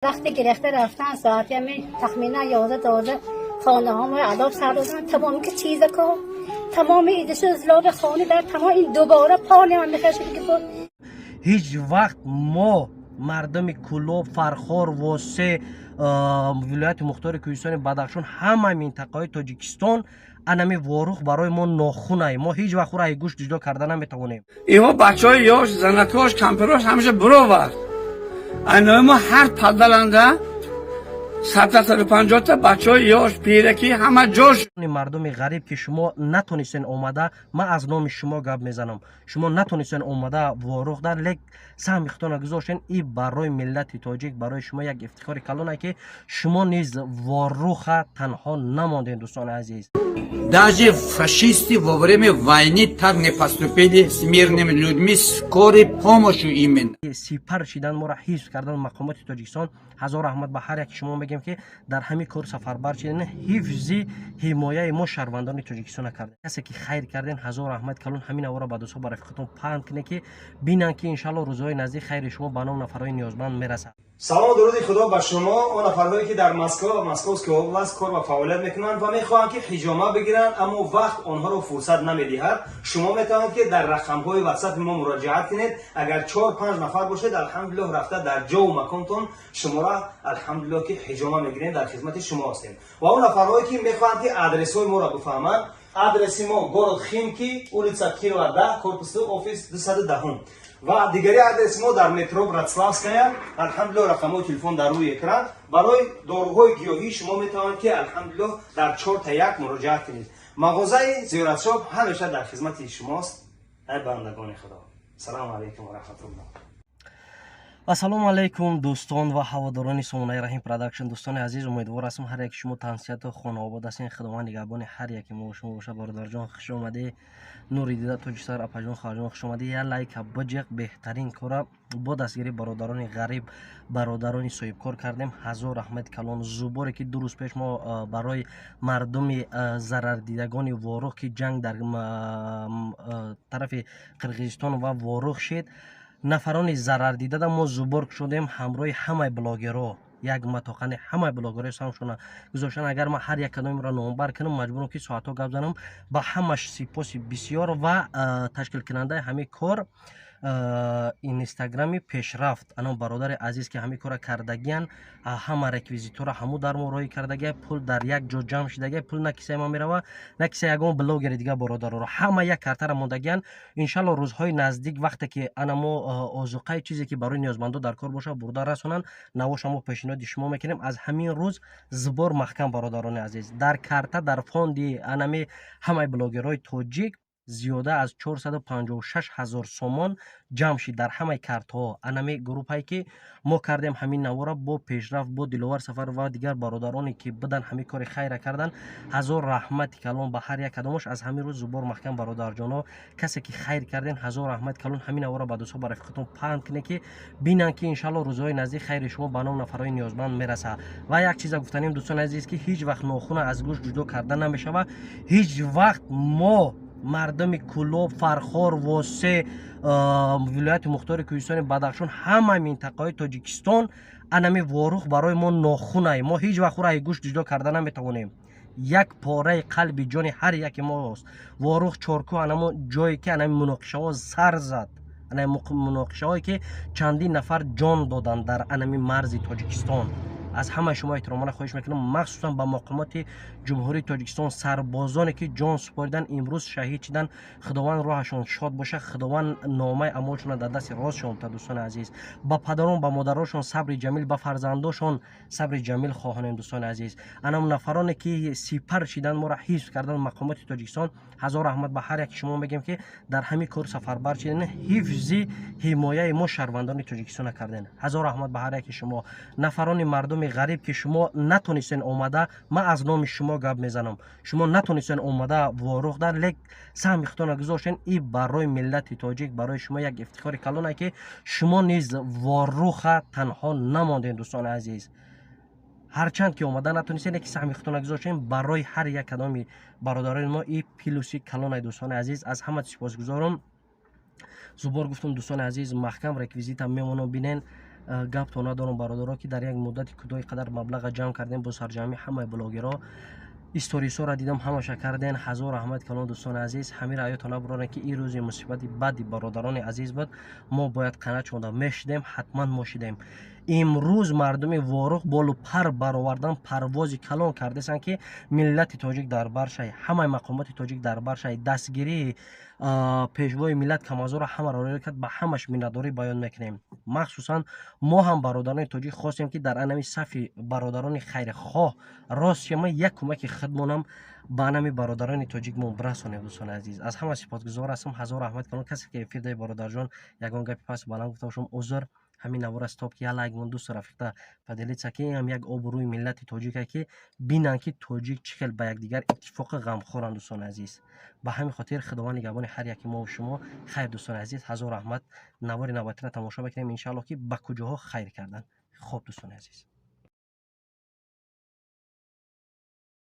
Вақте гирифта рафтан, соати ҳамин тахминан 11-12 хонаҳомо алов сар додан, тамоми ки чизако, тамоми идишу зилоби хона дар тамом ин дубора пони ман мехешид ки буд. Ҳеҷ вақт мо, мардуми Кӯлоб, Фархор, Восе, вилояти мухтори Кӯҳистони Бадахшон, ҳама минтақаҳои Тоҷикистон, анами Ворух барои мо нохунай. Мо ҳеҷ вақт ӯро гӯшт ҷудо карда наметавонем. Инҳо бачаҳои ёш, занакош, кампирош ҳамеша бировард. Айнои мо ҳар падаланда 100-та, 150-та бачаҳои ёш, пираки, ҳама ҷош. Мардуми ғариб, ки шумо натонистен омада, ман аз номи шумо гап мезанам, шумо натонистен омада Ворух дар, лек саҳми худтона гузоштен. И барои миллати тоҷик, барои шумо як ифтихори калоне, ки шумо низ Воруха танҳо намондем, дӯстони азиз. Даже фашисты во время войны так не поступили с мирными людьми, скорой помощью именно. Сипар шидан, моро ҳифз кардан мақомоти Тоҷикистон, ҳазор раҳмат ба ҳар яки шумо мегем, ки дар ҳамин кор сафарбар шиден, ҳифзи ҳимояи мо, шаҳрвандони Тоҷикистона кардем. Касе ки хайр карден, ҳазор раҳмат калон. Ҳамин авора ба дӯстҳо, ба рафиқатон паҳн кунед, ки бинанд, ки иншалло рӯзҳои наздик хайри шумо ба ном нафарҳои ниёзманд мерасад. Салому дуруди Худо ба шумо, он нафарҳое, ки дар Москва ва Московская область кор ва фаъолият мекунанд ва мехоҳанд, ки ҳиҷома бигиранд, аммо вақт онҳоро фурсат намедиҳад. Шумо метавонед, ки дар рақамҳои ватсапи мо муроҷиат кунед. Агар чор панҷ нафар бошед, алҳамдулиллоҳ, рафта дар ҷову маконтон шуморо, алҳамдулиллоҳ, ки ҳиҷома мегирем, дар хизмати шумо ҳастем. Ва он нафарҳое, ки мехоҳанд, ки адресҳои моро бифаҳманд, адреси мо: город Химки, улица Кирова, 10, корпус 2, офис 210. Ва дигари адреси мо дар метро Братславская. Алҳамдулиллоҳ, рақамҳои телефон дар рӯи экран. Барои доруҳои гиёҳӣ шумо метавонед, ки алҳамдулиллоҳ, дар чорта як муроҷиат кунед. Мағозаи Зиёратшоп ҳамеша дар хизмати шумост. Ай бандагони Худо, салому алайкум ва раҳматуллоҳ. Ассалому алайкум, дӯстон ва ҳаводорони сомонаи Раҳим Продакшн. Дӯстони азиз, умедвор ҳастам, ҳар яки шумо тансиҳату хонаобод ҳастен. Худованд нигаҳбони ҳар яки мо шумо бошад. Бародарҷон, хуш омадӣ. Нури дида, тоҷисар, апаҷон, хоҳарҷон, хуш омадӣ. Я лайка биҷиқ. Беҳтарин кора бо дастгирии бародарони ғариб, бародарони соҳибкор кардем. Ҳазор раҳмати калон. Зуборе, ки 2 рӯз пеш мо барои мардуми зарардидагони Ворух, ки ҷанг дар тарафи Қирғизистон ва Ворух шид, нафарони зарардидада мо зубор шудем ҳамроҳи ҳамаи блогерҳо, як матоқани ҳамаи блогерҳои саҳмшона гузоштан. Агар ман ҳар як кадомро номбар кунам, маҷбурам, ки соатҳо гап занам. Ба ҳамаш сипоси бисёр. Ва ташкилкунандаи ҳамин кор инстаграми Пешрафт, анон бародари азиз, ки ҳамин кора кардагиян, ҳама реквизитора ҳаму дар мо роҳӣ кардагия. Пул дар як ҷо ҷамъ шидагия. Пул на кисаи ман мерава, на кисаи ягон блогери дига. Бародароро ҳама як картара мондагиян. Иншалло, рӯзҳои наздик, вақте ки ана мо озуқаи чизе, ки барои ниёзмандо дар кор бошад, бурда расонанд, навоша мо пешниҳоди шумо мекунем. Аз ҳамин рӯз сбор маҳкам, бародарони азиз. Дар карта, дар фонди анами ҳамаи блогерҳои тоҷик зиёда аз 456 ҳазор сомон ҷамъ шид дар ҳамаи картҳо. Анами группае, ки мо кардем ҳамин навора, бо Пешрафт, бо Диловар Сафар ва дигар бародароне, ки бидан, ҳамин кори хайра кардан. Ҳазор раҳмати калон ба ҳар як кадомаш. Аз ҳамин рӯз сбор маҳкам, бародарҷоно. Касе ки хайр карден, ҳазор раҳмати калон. Ҳамин навора ба дӯстҳо, ба рафиқатон паҳн кунед, ки бинанд, ки иншалло рӯзҳои наздик хайри шумо ба ном нафарҳои ниёзманд мерасад. Ва як чиза гуфтанем, дӯстони азиз, ки ҳеҷ вақт нохуна аз гӯшт ҷудо карда намешавад. Ҳеҷ вақт мо, мардуми Кӯлоб, Фархор, Восе, вилояти мухтори Кӯҳистони Бадахшон, ҳама минтақаҳои Тоҷикистон, анами Ворух барои мо нохунай. Мо ҳеҷ вақт ӯро гӯшт ҷудо карда наметавонем. Як пораи қалби ҷони ҳар яки мост Ворух, Чорку, анамо ҷое, ки анами муноқишаҳо сар зад, анами муноқишаҳое, ки чандин нафар ҷон доданд дар анами марзи Тоҷикистон. Аз ҳамаи шумо эҳтиромона хоҳиш мекунам, махсусан ба мақомоти Ҷумҳурии Тоҷикистон, сарбозоне, ки ҷон супоридан, имрӯз шаҳид шидан, Худованд роҳашон шод бошад, Худованд номаи амолшона дар дасти ростшон та. Дӯстони азиз, ба падарон, ба модарошон сабри ҷамил, ба фарзандошон сабри ҷамил хоҳонем. Дӯстони азиз, анам нафароне, ки сипар шидан, моро ҳифз кардан мақомоти Тоҷикистон, ҳазор раҳмат ба ҳар яки шумо мегем, ки дар ҳамин кор сафарбар шидан, ҳифзи ҳимояи мо, шаҳрвандони Тоҷикистона карден. Ҳазор раҳмат ба ҳар яки шумо. Нафарони мардуми ғариб, ки шумо натонистен омада, ман аз номи шумо гап мезанам, шумо натонистен омада Ворух дар, лек саҳми худтона гузоштен. И барои миллати тоҷик, барои шумо як ифтихори калоне, ки шумо низ Воруха танҳо намондем. Дӯстони азиз, ҳарчанд ки омада натонистем, леки саҳми худтона гузоштем. Барои ҳар як кадоми бародарони мо и плюси калоне. Дӯстони азиз, аз ҳама сипосгузорам. Сбор гуфтум, дӯстони азиз, маҳкам. Реквизитам мемонам, бинен. Гаптон надорам, бародаро, ки дар як муддати кӯтоҳи қадар маблаға ҷамъ кардем бо сарҷамъи ҳамаи блогерҳо. Сторисҳоро дидам, ҳамаша карден. Ҳазор раҳмат калон, дӯстони азиз. Ҳамира аётон набурорем, ки ин рӯзи мусибати бади бародарони азиз буд. Мо бояд қанат шуда мешидем, ҳатман мо шидем. Имрӯз мардуми Ворух болу пар баровардан, парвози калон кардесанд, ки миллати тоҷик дар бар шай, ҳамаи мақомоти тоҷик дар бар шай. Дастгирии пешвои миллат Камазоро ҳамаро роя кард, ба ҳамаш миннатдорӣ баён мекунем. Махсусан мо ҳам бародарони тоҷик хостем, ки дар анами сафи бародарони хайрхоҳ рост шема, як кӯмаки худмонам ба анами бародарони тоҷикмон бирасонем. Дӯстони азиз, аз ҳама сипосгузор ҳастам. Ҳазор раҳмат калон. Касе ки эфир даи, бародарҷон, ягон гапи пасту баланд гуфта бошам, узр. Ҳамин навора стоп ки, я лайк мон, дӯсту рафиқта поделиться, ки ҳам як обрӯи миллати тоҷика, ки бинанд, ки тоҷик чӣ хел ба якдигар иттифоқи ғамхоранд. Дӯстони азиз, ба ҳамин хотир Худованд нигаҳбони ҳар яки мову шумо. Хайр, дӯстони азиз, ҳазор раҳмат. Навори навбатиро тамошо мекунем, иншааллоҳ, ки ба куҷоҳо хайр карданд. Хоб, дӯстони азиз.